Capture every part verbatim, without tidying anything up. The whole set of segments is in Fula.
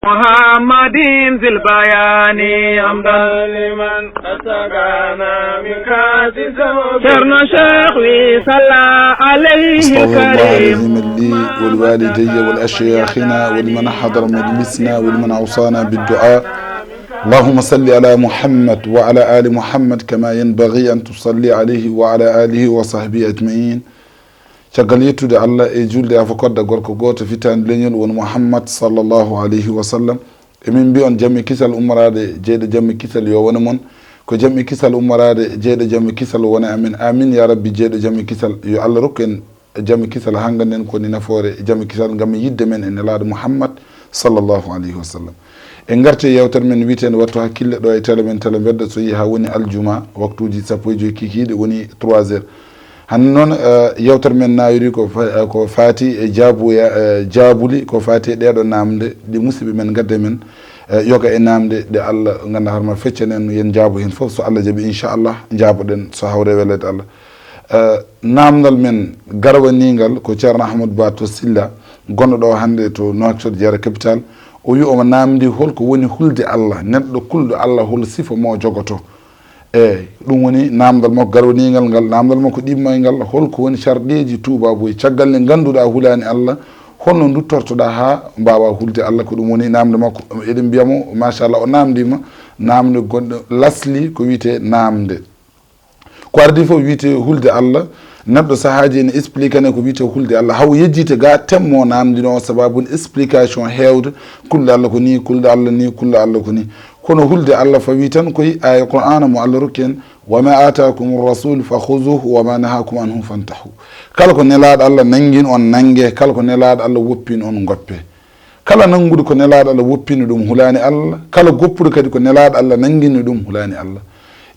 محمد ذي البيان حمدا لمن أسقانا من كأس ذوق. Ceerno Cheikh wi صلى عليه الكريم. أستغفر الله العظيم لي ولوالدي ولأشياخنا ولمن حضر مجلسنا ولمن أوصانا بالدعاء. اللهم صل على محمد وعلى آل محمد كما ينبغي أن تصلي عليه وعلى آله وصحبه أجمعين. Caggal yettude Allah e julde e afa kodda gorko gooto fitaani leñol woni Muhammad sallallahu alayhi wa sallam. Emin mbiya on jam e kisal ummoraade jeyɗo jam e kisal yo wone mon. Ko jam e kisal ummoraade jeyɗo jam e kisal wone amen. Amin ya rabbi jeyɗo jam e kisal. Yo Allah rokku en jam e kisal haa ngannden ko woni nafoore jam e kisal ngam yidde men e nelaaɗo Muhammad sallallahu alayhi wa sallam. En ngarti e yewtere men wiyeteende Wattu Hakkille ɗo e tele men Tele Mbedda so yehi haa woni aljuma waktuuji sappo e joy kikiiɗe woni trois heures. Hannde noon, eh, yewtere men naawiri ko fa-, eh, ko faati e jaabuya, eh, jaabuli, ko faati e ɗeeɗo naamnde ɗi musidɓe men ngadde men, eh, yoga e naamnde ɗe Allah ngannda harma feccane en, yen njaabo heen fof. So Allah jaɓi, inchallah, njaaboɗen so hawre weleede Allah. Eh, naamndal men garwaniingal ko Ceerno Ahmadou Ba to Silla, gonɗo ɗo hannde to Nouakchott, Jeera Capital. O wi omo naamndi holko woni hulde Allah, neɗɗo kulɗo Allah, hol sifa mo jogotoo? Eey, ɗum woni naamndal makko garwaniingal ngal. Naamndal makko ɗimmoyngal, holko woni sarɗeeji tuubaabu? Caggal nde ngannduɗaa hulaani Allah, holno nduttortoɗaa haa mbaawaa hulde Allah? Ko ɗum woni naamnde makko. Eɗen mbiya mo, machallah, o naamndiima naamnde gonɗo lasli ko wiyetee naamnde. Ko ardii fof wiyetee hulde Allah. Neɗɗo sahaaji ene expliquane ko wiyetee hulde Allah. Haw yejjite ga thème mo naamndinoo, sababu explication heewde. Kulɗo Allah ko nii, kulɗo Allah nii, kulɗo Allah ko nii. Kono hulde Allah fawii tan koye aaya Qur'aana mo Allah rokki en, "Wa ma aataakumu rasulu fa khuzuhu wa ma nahaakum anhu fantahu." Kala ko Nelaaɗo Allah nanngin on, nanngee. Kala ko Nelaaɗo Allah woppin on, ngoppee. Kala nannguɗo ko Nelaaɗo Allah woppini ɗum, hulaani Allah. Kala goppuɗo kadi ko Nelaaɗo Allah nanngini ɗum, hulaani Allah.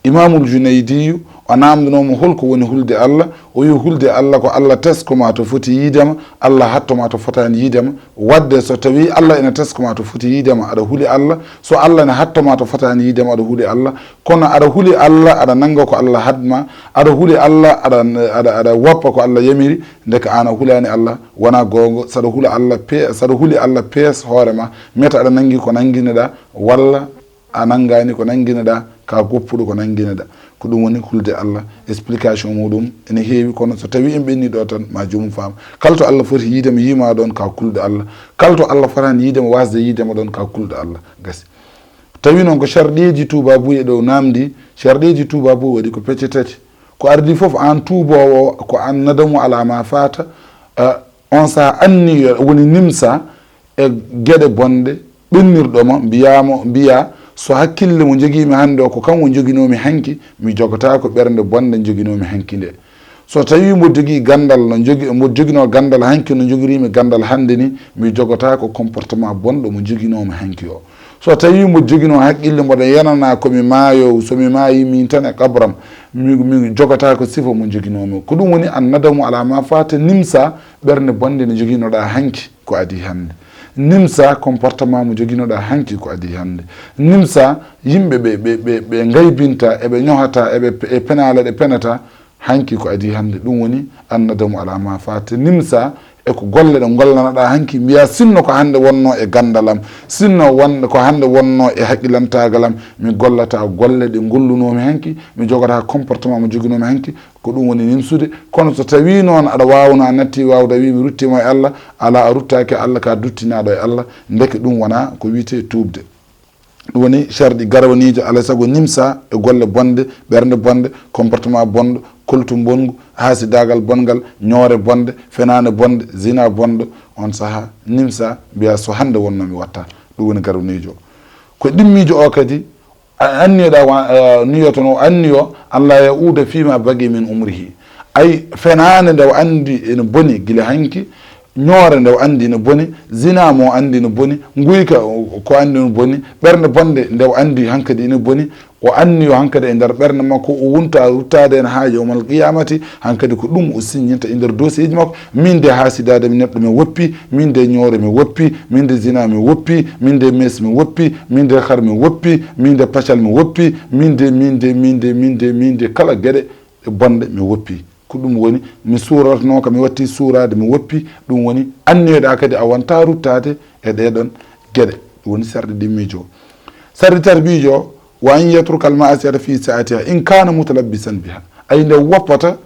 Imaamul Junaydiyu, o naamndanoo mo holko woni hulde Allah, o wi hulde Allah ko Allah tesko ma to foti yiide ma, Allah hatto ma to fotaani yiide ma. Waɗde so tawii Allah ene tesko ma to foti yiide ma, aɗa huli Allah. So Allah ene hatto ma to fotaani yiide ma, aɗa huli Allah. Kono aɗa huli Allah, aɗa nannga ko Allah haɗ ma, aɗa huli Allah, aɗa, aɗa, aɗa woppa ko Allah yamiri, ndeke aan a hulaani Allah, wonaa goonga. Saɗa hula Allah pe-, saɗa huli Allah pees hoore ma, meta aɗa nanngi ko nannginoɗaa, walla a nanngaani ko nannginoɗaa, ka goppuɗo ko nannginoɗaa. Ko ɗum woni hulde Allah. Explication muɗum ene heewi, kono so tawii en ɓenni ɗo tan, ma joomum faam. Kala to Allah foti yiide ma, yii ma ɗoon, ka kulɗo Allah. Kala to Allah fotaani yiide ma, waasde yiide ma ɗoon, ka kulɗo Allah. Gasi. Tawi noon ko sarɗeeji tuubaabu e ɗo naamndi, sarɗeeji tuubaabu waɗi ko pecce tati. Ko ardii fof, aan tuuboowo o, ko an nadamu alaa ma faata, eh, on sahaa anniyo woni nimsa e geɗe bonɗe, ɓennirɗo ma, mbiyaa mo, mbiyaa, so hakkille mo njogiimi hannde o ko kam o njoginoomi hanki, mi jogataa ko ɓernde bonde njoginoomi hanki nde. So tawii mbo jogii ganndal no jogi, mbo joginoo ganndal hanki no njogiriimi ganndal hannde ni, mi jogataa ko comportement bonɗo mo njoginoomi hanki o. So tawii mbo joginoo haqqille mboɗo yenanaa ko mi maayoowo, so mi maayii miin tan e qabram, mi, mi jogataa ko sifa mo njoginoomi o. Ko ɗum woni an nadamu alaa ma faata, nimsa ɓernde bonde nde njoginoɗaa hanki ko adii hannde. Nimsa comportement mo joginoɗaa hanki ko adii hannde. Nimsa yimɓe ɓe, ɓe, ɓe, ɓe ngaybinta, eɓe ñohata, eɓe pe-, e penaale ɗe penata, hanki ko adii hannde. Ɗum woni annadamu alaa ma faate. Nimsa e ko golle ɗe ngollanoɗaa hanki, mbiyaa sinno ko hannde wonnoo e ganndal am, sinno won-, ko hannde wonnoo e haqqilantaagal am, mi gollataa golle ɗe ngollunoomi hanki, mi jogataa comportement mo joginoomi hanki, ko ɗum woni nimsude. Kono so tawii noon aɗa waawnoo, a nattii waawde, a wii mi ruttiima e Allah, alaa, a ruttaaki e Allah, ka duttinaaɗo e Allah, ndeke ɗum wonaa ko wiyetee tuubde. Ɗum woni sarɗi garwaniijo, alaa e sago nimsa e golle bonɗe, ɓernde bonde, comportement bonɗo, koltu mbonngu, haasidaagal bonngal, ñoore bonde, fenaande bonde, zina bonɗo. On sahaa nimsa, mbiyaa so hannde wonnoo mi watta. Ɗum woni garwaniijo. Ko ɗimmiijo o kadi, a-, anniyoɗaa wa-, eh, niyotono, anniyo, an laa ya'uuda fiima baqi min umrihi. Ay, fenaande nde o anndi ene boni gila hanki, ñoore nde o anndi no boni, zina mo anndi no boni, nguyka ko anndi no boni, ɓernde bonde nde o anndi hankadi ene boni, o anniyo hankadi e nder ɓernde makko, o wonta ruttaade heen haa yawmal qiyamati, hankadi ko ɗum o siññinta e nder dossier ji makko, min de haasidaade mi neɗɗo mi woppi, min de ñoore mi woppi, min de zina mi woppi, min de mees mi woppi, min de xar mi woppi, min de pacal mi woppi, min de, min de, min de, min de, min de kala geɗe bonɗe mi woppi. Ko ɗum woni, mi suuratanoo ka mi watti suuraade, mi woppi. Ɗum woni, anniyoɗaa kadi a wontaa ruttaade e ɗee ɗoon geɗe. Woni sarɗi ɗimmiijo. Sarɗi tarbiijo, wa an yatruka al ma'asiyata fi sa'atiha in kana mutalabbisan biha. Ay nde woppata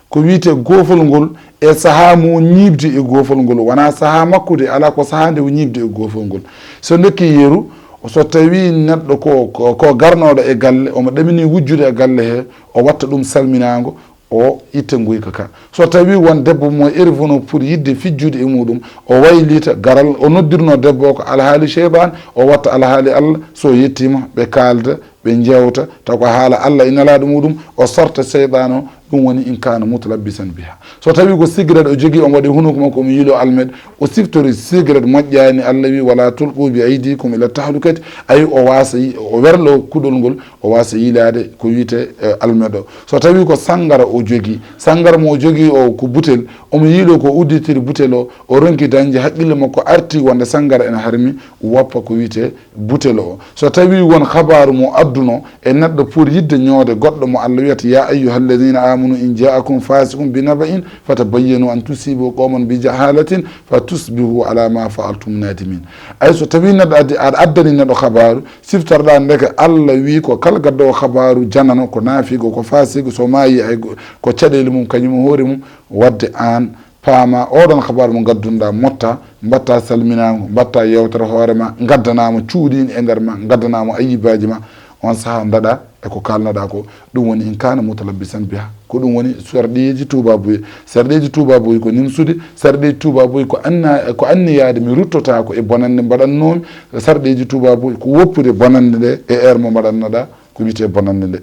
ko wiyetee goofol ngol e sahaa mo ñiiɓdi e goofol ngol, wonaa sahaa makko de, alaa ko sahaa nde o ñiiɓdi e goofol ngol. So ndokkii yeru, so tawii neɗɗo ko, ko, ko garnooɗo e galle, omo ɗaminii wujjude e galle he, o watta ɗum salminaango, o itta nguyka ka. So tawii won debbo mo ervuno pour yiɗde fijjude e muuɗum, o waylita garal, o noddirno debbo o ko alhaali seyɗaan, o watta alhaali Allah, so yettiima, ɓe kaalda, ɓe njeewta, taw ko haala Allah e nelaaɗo muuɗum, o sorta seyɗaan o, ɗum woni in kana mutalabbisan biha. So tawii ko cigarette o jogii, omo waɗi hunuko makko, omo yiilo almet, o siftori cigarette moƴƴaani, Allah wi, "Wala tulqu bi aydikum ila tahlukati", ay o waasa yi-, o werlo kuɗol ngol, o waasa yiilaade ko wiyetee, eh, almet o. So tawii ko sanngara o jogii, sanngara mo o jogii o ko butel, omo yiilo ko udditiri butel o, o ronki dañde haqqille makko, arti wonde sanngara ene harmi, woppa ko wiyetee butel o. So tawii won habaaru mo adduno e neɗɗo pour yiɗde ñoode goɗɗo mo Allah wiyata, "Ya ayyuha alladhina amanu in ja'akum fasiqun bi naba'in fatabayyanu an tusibu qawman bi jahalatin fatusbihu ala ma fa'altum nadimin." Ay so tawii neɗɗo addi, aɗa addani neɗɗo habaaru, siftorɗaa ndeke Allah wii ko kala gaddoowo habaaru janano ko naafiqo, ko faasiqo, so maayi ay go-, ko caɗeele mum kañum e hoore mum, wadde aan paama oɗon habaaru mo ngaddunɗaa, motta, mbatta salminaango, mbatta yewtere hoore ma, ngaddanaama cuuɗiin e nder ma, ngaddanaama ayibaaji ma, on sahaa ndaɗa e ko kaalnoɗaa ko. Ɗum woni in kana mutalabbisan biha. Ko ɗum woni sarɗiiji tuubaabuye. Sarɗiiji tuubaabuye ko nimsude, sarɗiiji tuubaabuye ko anna-, ko anniyaade mi ruttotaako e bonannde mbaɗannoomi, sarɗiiji tuubaabuye ko woppude bonannde nde e heure mo mbaɗannoɗaa ko wiyetee bonannde nde.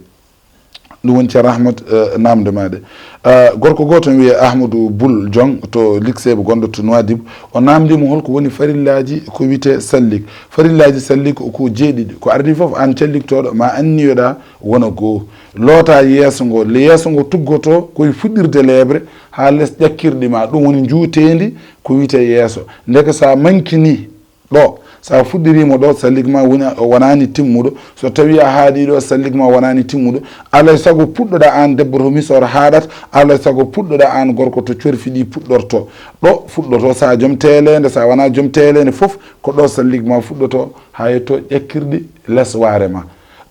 Ɗum woni Ceerno Ahmad, eh, naamnde maa nde. Eh, gorko gooto ne wiyee Ahmadu Bul Jong to Likseebe gonɗo to Nuwaadib. O naamndii mo hol ko woni farillaaji ko wiyetee sallig. Farillaaji sallig ko, ko jeeɗiɗi. Ko ardii fof aan calligtooɗo ma anniyoɗaa wona goo. Lootaa yeeso ngo. Le yeeso ngo tuggotoo ko e fuɗɗirde leeɓre haa les ƴakkirɗi ma. Ɗum woni njuuteendi ko wiyetee yeeso. Ndeke so a mankinii ɗo, so a fuɗɗiriima ɗo, sallig ma woni, wonaani timmuɗo. So tawii a haaɗii ɗo, sallig ma wonaani timmuɗo. Alaa e sago puɗɗoɗaa aan debbo to misoor haaɗata, alaa e sago puɗɗoɗaa aan gorko to corfi ɗi puɗɗortoo. Ɗo fuɗɗotoo, so a joom teeleende, so a wonaa joom teeleende fof, ko ɗo sallig ma fuɗɗotoo haa yettoo ƴakkirɗi les waare ma.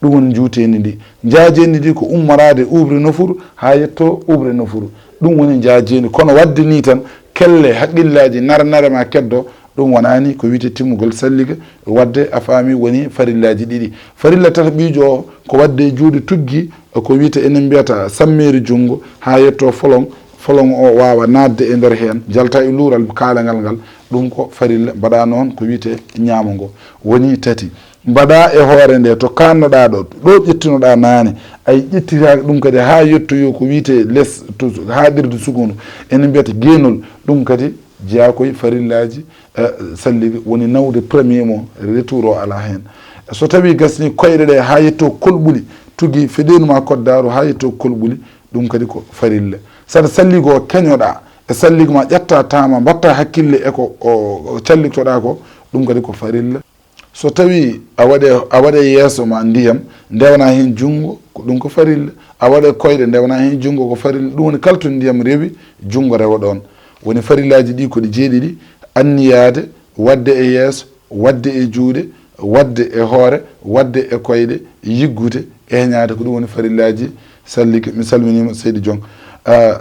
Ɗum woni njuuteendi ndi. Njaajeendi ndi ko ummoraade ubre nofuru haa yettoo ubre nofuru. Ɗum woni njaajeendi. Kono waɗde nii tan, kelle, haqqillaaji, nare nare ma keddo, ɗum wonaani ko wiyetee timmugol salliga. Waɗde a faami woni farillaaji ɗiɗi. Farilla tataɓiijo o ko waɗde e juuɗe tuggi, ko wiyetee enen mbiyata sammeeri junngo haa yettoo folon, folon o waawa naatde e nder heen, jalta e luural kaalangal ngal. Ɗum ko farilla. Mbaɗa noon ko wiyetee ñaamo ngo. Woni tati. Mbaɗa e hoore nde to kaannoɗaa ɗo, ɗo ƴettunoɗaa naane, ay ƴettitaake ɗum kadi haa yettoyoo ko wiyetee les, to haaɗirde sukunu, ene mbiyata geenol, ɗum kadi jeyaa koye farillaaji, eh, salliga, woni nawde premier mo, retour o alaa heen. So tawii gasnii koyɗe ɗe haa yettoo kolɓuli, tugii feɗeenu ma koddaaru haa yettoo kolɓuli, ɗum kadi ko farilla. Saɗa salligo keñoɗaa, e salligo ma ƴetta taama, mbaɗta hakkille e ko o, o calligtoɗaa ko, ɗum kadi ko farilla. So tawii a waɗe, a waɗe yeeso ma ndiyam, ndewana heen junngo, ko ɗum ko farilla. A waɗe koyɗe, ndewana heen junngo, ko farilla. Ɗum woni kala to ndiyam rewi, junngo rewa ɗoon. Woni farillaaji ɗi ko ɗi jeeɗiɗi, anniyaade, waɗde e yeeso, waɗde e juuɗe, waɗde e hoore, waɗde e koyɗe, yiggude, e heñaade, ko ɗum woni farillaaji salliga. Mi salminiima seydi Jong. Ah,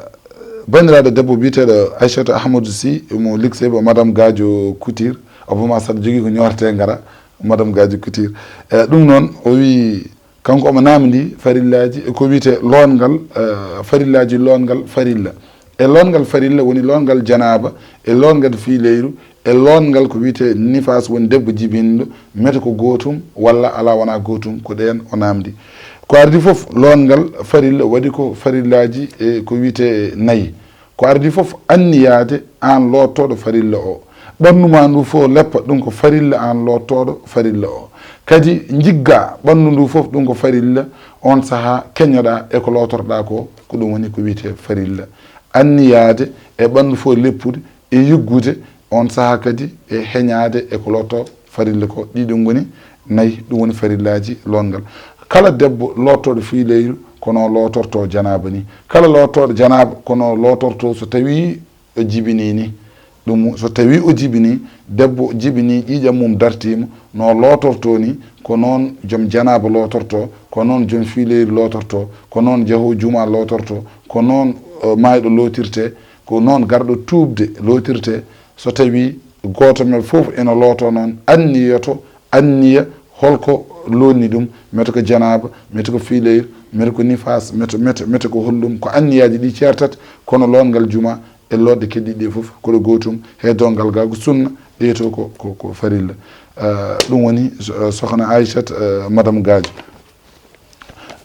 banndiraaɗo debbo biyeteeɗo Aissata Ahmadou Sy mo Likseebe, Madame Gadio Couture, Abou Massata jogii ko ñoortee ngara, Madame Gadio Couture. Eh, ɗum noon, o wii, kanko omo naamndii farillaaji, e ko wiyetee lootngal, eh, farillaaji lootngal farilla. E lootngal farilla woni lootngal janaaba, e lootngal fii leyru, e lootngal ko wiyetee nifaas, woni debbo jibinɗo, mete ko gootum walla alaa wonaa gootum, ko ɗeen o naamndii. Ko ardii fof, lootngal farilla waɗi ko farillaaji, e ko wiyetee nayi. Ko ardii fof, anniyaade aan loottooɗo farilla o. Ɓanndu maa nduu fof leppa, ɗum ko farilla aan loottooɗo farilla o. Kadi njiggaa ɓanndu nduu fof, ɗum ko farilla, oon sahaa keñoɗaa e ko lootorɗaa ko, ko ɗum woni ko wiyetee farilla. Anniyaade e ɓanndu fof leppude e yiggude, oon sahaa kadi e heñaade e ko loottoo farilla ko. Ɗii ɗum ngoni nayi, ɗum woni farillaaji lootngal. Kala debbo loottooɗo fii leyru, ko noon lootortoo janaaba nii. Kala loottooɗo janaaba, ko noon lootortoo so tawii o jibinii nii. Ɗum so tawii o jibinii, debbo jibinii, ƴiiƴam mum dartiima, no lootortoo nii, ko noon joom janaaba lootortoo, ko noon joom fiileyri lootortoo, ko noon jahoowo jumaa lootortoo, ko noon, eh, maayɗo lootirtee, ko noon garɗo tuubde lootirtee. So tawii gooto men fof ena lootoo noon, anniyoto anniya, holko lootni ɗum, mete ko janaaba, mete ko fiileyri, mete ko nifaas, mete, mete, mete ko holɗum, ko anniyaaji ɗi ceertata, kono lootngal jumaa e lootɗe keddiiɗe ɗe fof ko ɗo gootum, he doolngal gaa ko sunna, ɗee to ko, ko, ko farilla. Ah, ɗum woni so-, ah, sokhna Aysata, ah, madame Gadio.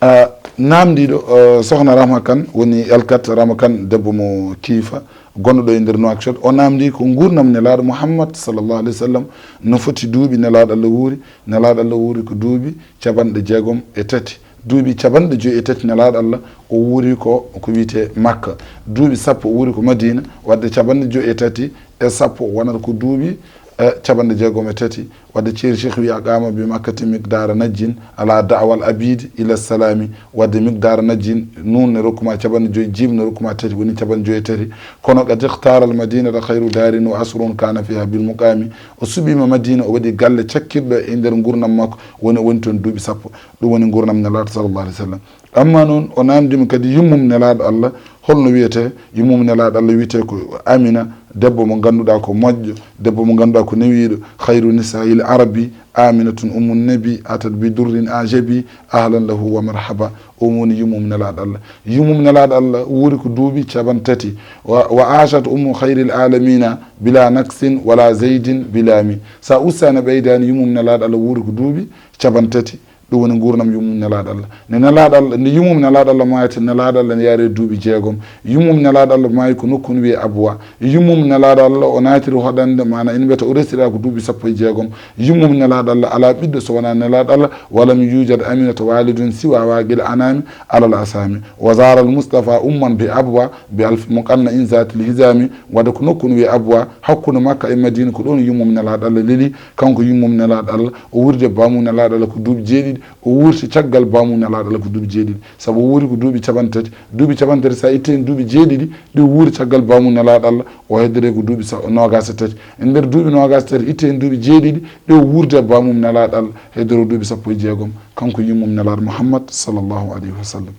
Ah, naamndiiɗo, ah, sokhna Rahma Kan, woni Elkat Rahma Kan, debbo mo Kiifa, gonɗo ɗo e nder Nouakchott. O naamndii ko nguurndam Nelaaɗo Muhammad sallallahu alayhi wa sallam, no foti duuɓi Nelaaɗo Allah wuuri. Nelaaɗo Allah wuuri ko duuɓi capanɗe jeegom e tati. Duuɓi capanɗe joyi e tati Nelaaɗo Allah o wuuri ko, ko wiyetee Makka. Duuɓi sappo o wuuri ko Madiina, wadde capanɗe joyi e tati e sappo wonata ko duuɓi, eh, capanɗe jeegom e tati. Wadde ceeri Cheikh wi: "Aqama bi Makkati miqdara najjin ala da'wal abidi ila salami." Wadde miqdara najjin, nuun ne rokkuma capanɗe joyi, jiim ne rokkuma tati, woni capanɗe joyi e tati. Kono qad ikhtara al madinata khayru darin wa asrun kana fiha bil muqami. O suɓiima Madiina, o waɗi galle cakkirɗo e nder nguurndam makko, woni, o woni toon duuɓi sappo. Ɗum woni nguurndam Nelaaɗo sallallahu alayhi wa sallam. Amma noon, o naamndiima kadi yummum Nelaaɗo Allah, holno wiyetee? Yummum Nelaaɗo Allah wiyetee ko Amina, debbo mo ngannduɗaa ko moƴƴo, debbo mo ngannduɗaa ko newiiɗo, khayru nisaa'il arabi, Aminatun ummun nabi, atat bi durrin ajabi, ahlan lahu wa marhaba. O woni yummum Nelaaɗo Allah. Yummum Nelaaɗo Allah wuuri ko duuɓi capanɗe tati. Wa, wa aashat ummu khayril alamina bila naksin wala zaydin bila mi. Sa ustaani a ɓeydaani, yummum Nelaaɗo Allah wuuri ko duuɓi capanɗe tati. Ɗum woni nguurndam yummum Nelaaɗo Allah. Nde Nelaaɗo Allah, nde yummum Nelaaɗo Allah maayata, Nelaaɗo Allah ne yaaree duuɓi jeegom. Yummum Nelaaɗo Allah maayi ko nokku no wiyee Abwa. Yummum Nelaaɗo Allah o naatiri hoɗande, maana ina mbiyata o resira ko duuɓi sappo e jeegom. Yummum Nelaaɗo Allah alaa ɓiɗɗo so wonaa Nelaaɗo Allah. Walam yujad Aminata walidun siwa waqil anami alal asami. Wa zaral Mustafa umman bi Abwa bi alf muqanna in zatil hizami. Wadde ko nokku no wiyee Abwa, hakkunde Makka e Madiina, ko ɗoon yummum Nelaaɗo Allah leli. Kanko yummum Nelaaɗo Allah, o wuurdi e baamum Nelaaɗo Allah ko duuɓi jeeɗiɗi, o wuurti caggal baamum Nelaaɗo Allah ko duuɓi jeeɗiɗi. Sabu o wuuri ko duuɓi capanɗe tati. Duuɓi capanɗe tati, so a itti heen duuɓi jeeɗiɗi ɗi wuuri caggal baamum Nelaaɗo Allah, o heddoree ko duuɓi sa-, noogaas e tati. E nder duuɓi noogaas e tati, itti heen duuɓi jeeɗiɗi ɗi o wuurdi e baamum Nelaaɗo Allah, heddoree duuɓi sappo e jeegom, kanko yummum Nelaaɗo Muhammad sallallahu alayhi wa sallam.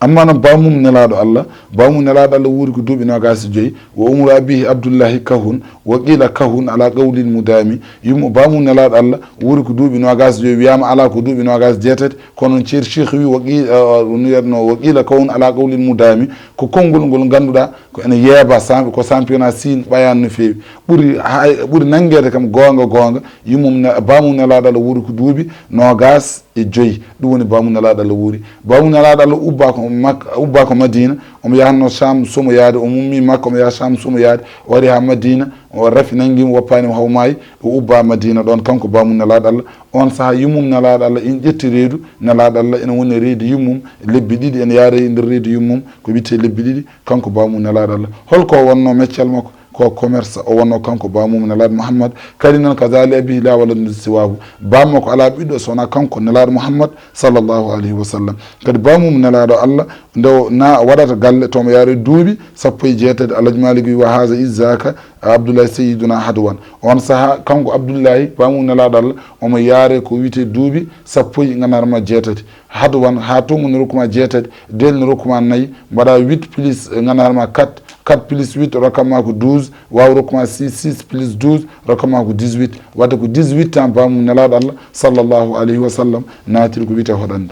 Amma noon, baamum Nelaaɗo Allah, baamum Nelaaɗo Allah wuuri ko duuɓi noogaas e joyi, wa umru abihi Abdullahi kahun, wa qila kahun ala qawlil mudami. Yummu baamum Nelaaɗo Allah wuuri ko duuɓi noogaas e joyi, wiyaama alaa ko duuɓi noogaas e jeetati, kono noon ceer Cheikh wi, wa qi-, eh, no wiyatnoo, wa qila kahun ala qawlil mudami, ko konngol ngol ngannduɗaa ko ene yeeba, sam-, ko championnat Siin ɓayaani no feewi. Ɓuri hay, ɓuri nanngeede kam goonga goonga, yummum ne-, baamum Nelaaɗo Allah wuuri ko duuɓi noogaas e joyi. Ɗum woni baamum Nelaaɗo Allah wuuri. Baamum Nelaaɗo Allah ubbaa ko Makka, ubbaa ko Madiina, omo yahatnoo Saam somo yaade, o ummii Makka, omo yaha Saam somo yaade, o ari haa Madiina, o rafi nanngi mo, woppaani mo haa o maayi, o ubbaa Madiina ɗoon, kanko baamum Nelaaɗo Allah. Oon sahaa, yummum Nelaaɗo Allah ina ƴetti reedu Nelaaɗo Allah, ina woni e reedu yummum, lebbi ɗiɗi ene yaaree e nder reedu yummum, ko wiyetee lebbi ɗiɗi, kanko baamum Nelaaɗo Allah. Holko wonnoo meccal makko? Ko commerce o wonnoo, kanko baamum Nelaaɗo Muhammad. Kadi noon, kazali abihi la waladun siwahu. Baam makko alaa ɓiɗɗo so wonaa kanko Nelaaɗo Muhammad sallallahu alayhi wa sallam. Kadi baamum Nelaaɗo Allah, nde o na waɗata galle, to omo yaaree duuɓi sappo e jeetati, Alhaji Malik wi, wa haza izzaka Abdullahi Sayyiduna Hadwan. Oon sahaa, kanko Abdullahi, baamum Nelaaɗo Allah, omo yaaree ko wiyetee duuɓi sappo e, nganndu-ɗaa hoore maa, jeetati. Hadwan, haa tungo ne rokku maa jeetati, deel ne rokku maa nayi, mbaɗa huit plus, eh, nganndu-ɗaa hoore maa, quatre, quatre plus huit rokkat maa ko douze, waaw rokku maa six, six plus douze rokkat maa ko dix-huit. Wadde ko dix-huit ans baamum Nelaaɗo Allah sallallahu alayhi wa sallam naatiri ko wiyetee hoɗande.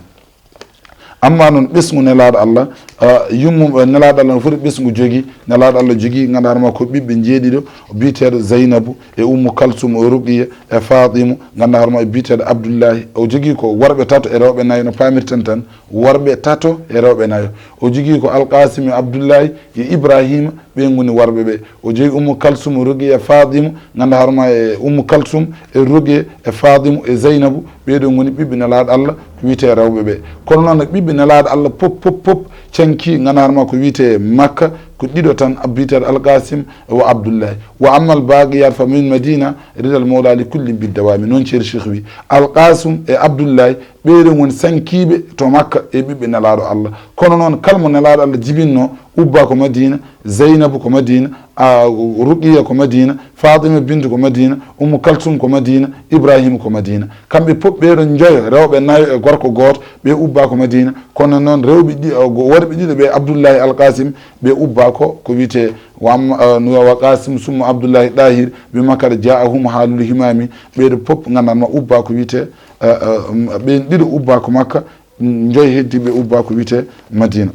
Amma noon, ɓesngu Nelaaɗo Allah, ah, yummum, eh, Nelaaɗo Allah no foti ɓesngu jogii. Nelaaɗo Allah jogii, nganndu-ɗaa hoore maa, ko ɓiɓɓe njeeɗiɗo, biyeteeɗo Zaynabu e Ummu Kalsum e Ruqiya e Faatimu, nganndu-ɗaa hoore maa, e biyeteeɗo Abdullahi. O jogii ko worɓe tato e rewɓe nayo, no paamirten tan, worɓe tato e rewɓe nayo. O jogii ko Alqaasim e Abdullahi e Ibraahiima, ɓee ngoni worɓe ɓee. O jeyi Ummu Kalsum, Ruqiya, Faatimu, nganndu-ɗaa hoore maa, e Ummu Kalsum e Ruqiya e Faatimu e Zaynabu, ɓee ɗoo ngoni ɓiɓɓe Nelaaɗo Allah, ko wiyetee rewɓe ɓee. Kono noon, ɓiɓɓe Nelaaɗo Allah pop, pop, pop cankii, nganndu-ɗaa hoore maa, ko wiyetee Makka, Ko ɗiɗo tan, biyteeɗo Alqasim wa Abdullahi. Wa ammal baqiyat fa min madina ridal mawla li kullin biddawami. Noon ceeri Cheikh wi, Alqasum e Abdullahi, ɓeeɗo woni sankiiɓe to Makka e ɓiɓɓe Nelaaɗo Allah. Kono noon, kala mo Nelaaɗo Allah jibinno, ubba ko Madina, Zaynabu ko Madina, a, Ruqiya ko Madina, Fatima Bintu ko Madina, Ummu Kalsum ko Madina, Ibrahima ko Madina. Kamɓe fof ɓeeɗo njoyo, rewɓe nayo e gorko gooto, ɓe ubba ko Madina. Kono noon, rewɓe ɗi-, o, go-, worɓe ɗiɗo ɓe, Abdullahi Alqasim, ɓe ubba ko, ko wiyetee Wam-, eh, no wa Qasim summa Abdullahi Dahir, ɓe Makka, jaahum haalul himami, ɓeeɗo fof nganndanma ubba ko wiyetee, eh, eh, ɓen ɗiɗo ubba ko Makka, njoyo heddi ɓe ubba ko wiyetee Madina.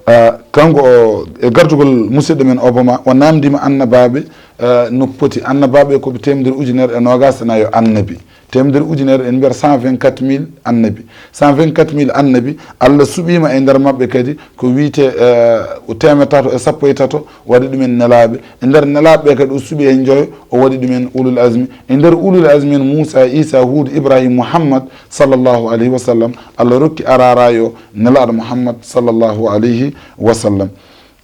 Eh, kanko o, e gardugol musidɗo men Obama, o namndima annabaaɓe, eh, no poti. Annabaaɓe ko ɓe teemedere ujunere e noogaas e nayo annabi. Teemedere ujunere, en mbiyata cent vingt-quatre mille annabi. Cent vingt-quatre mille annabi, Allah suɓiima e nder maɓɓe kadi ko wiyetee, eh, teemedde tato e sappo e tato, waɗi ɗumen nelaaɓe. E nder nelaaɓe ɓe kadi, o suɓi heen njoyo, o waɗi ɗumen ulul azmi. E nder ulul azmi en, Muusa, Iisa, Huud, Ibrahim, Muhammad, sallallahu alayhi wa sallam. Allah rokki araarayo nelaaɗo Muhammad, sallallahu alayhi wa sallam.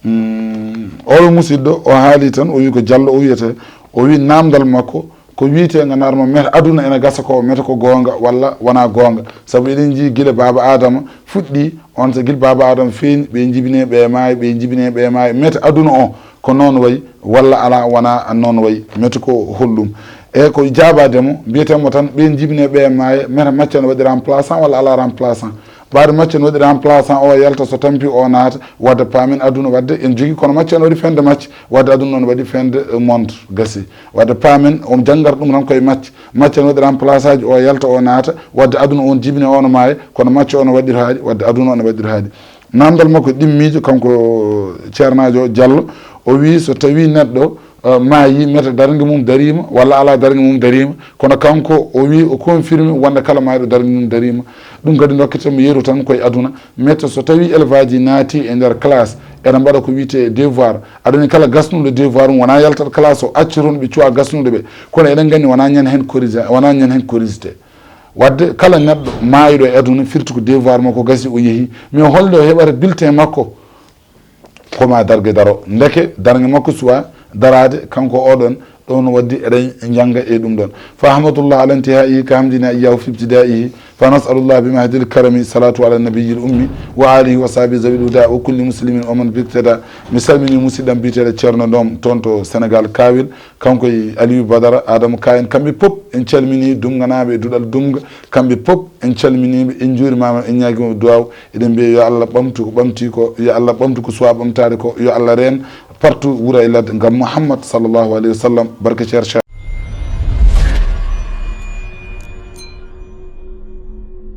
Mm, oɗo musidɗo, o haali tan, o wi ko Jallo o wiyetee, o wi naamndal makko, ko wiyetee nganndanma mete aduna ene gasa ko, mete ko goonga walla wonaa goonga. Sabu eɗen njii gila Baaba Aadama fuɗɗii, on so gila Baaba Aadama feeñi, ɓe njibinee, ɓe maayi, ɓe njibinee, ɓe maayi. Mete aduna o ko noon wayi walla alaa, wonaa noon wayi? Mete ko holɗum? E ko jaabaade mo, mbiyeten mo tan, ɓe njibinee, ɓe maayi, mete macca no waɗi remplaçant walla alaa remplaçant? Ɓaade macca no waɗi remplaçant, o yalta, so tampi o naata, wadde paamen aduna, wadde en jogii, kono macca no waɗi fin de match, wadde aduna noon waɗi fin de, eh, monde, gasi. Wadde paamen, on janngat ɗum tan koye macca. Macca no waɗi remplaçant ji, o yalta, o naata, wadde aduna on jibine, o no maaya, kono macca o no waɗir haaɗi, wadde aduna o no waɗir haaɗi. Naamndal makko ɗimmiijo, kanko ceernaajo Jallo, o wi so tawii neɗɗo, eh, maayi, mete darnge mum dariima walla alaa, darnge mum dariima. Kono kanko o wi, o confirme wonde kala maayɗo darnge mum dariima. Ɗum kadi ndokketen mo yeru tan koye aduna. Mete so tawii élève aji naati e nder classe, ene mbaɗa ko wiyetee devoir. Aɗa anndi kala gasnuɗo devoir mum, wonaa yaltat classe o, acca toon ɓe cuwa gasnude ɓe. Kono eɗen nganndi wonaa ñande heen corrigé, wonaa ñande heen corrigé. Wadde kala neɗɗo maayɗo e aduna, firti ko devoir makko gasi, o yehi. Mais holnde o heɓata bulletin makko? Ko ma darnge daro. Ndeke darnge makko suwa daraade, kanko oɗon, ɗon waddi eɗen njannga e ɗum ɗon. Fa ahmadullah ala intihaihi ka hamdina iyyahu fi ibtidaihi. Fa nas'alullah bi mahdil karami salatu ala nabiyil ummi wa alihi wa sahbihi zawil huda wa kulli muslimin wa man biktada. Mi salmini musidɗam biyeteeɗo Ceerno Ndom toon to Sénégal Kawel, kanko e Aliou Badara, Adama Ka en, kamɓe fof en calmini Dumganaaɓe e duɗal Dumga, kamɓe fof en calminiiɓe, en njuurimaama, en ñaagiima duwaaw. Eɗen mbiya yo Allah ɓamtu ko ɓamti ko, yo Allah ɓamtu ko suwa ɓamtaade ko, yo Allah reen partout wuro e ladde ngam Muhammad sallallahu alayhi wa sallam, barke Ceerno Cheikh.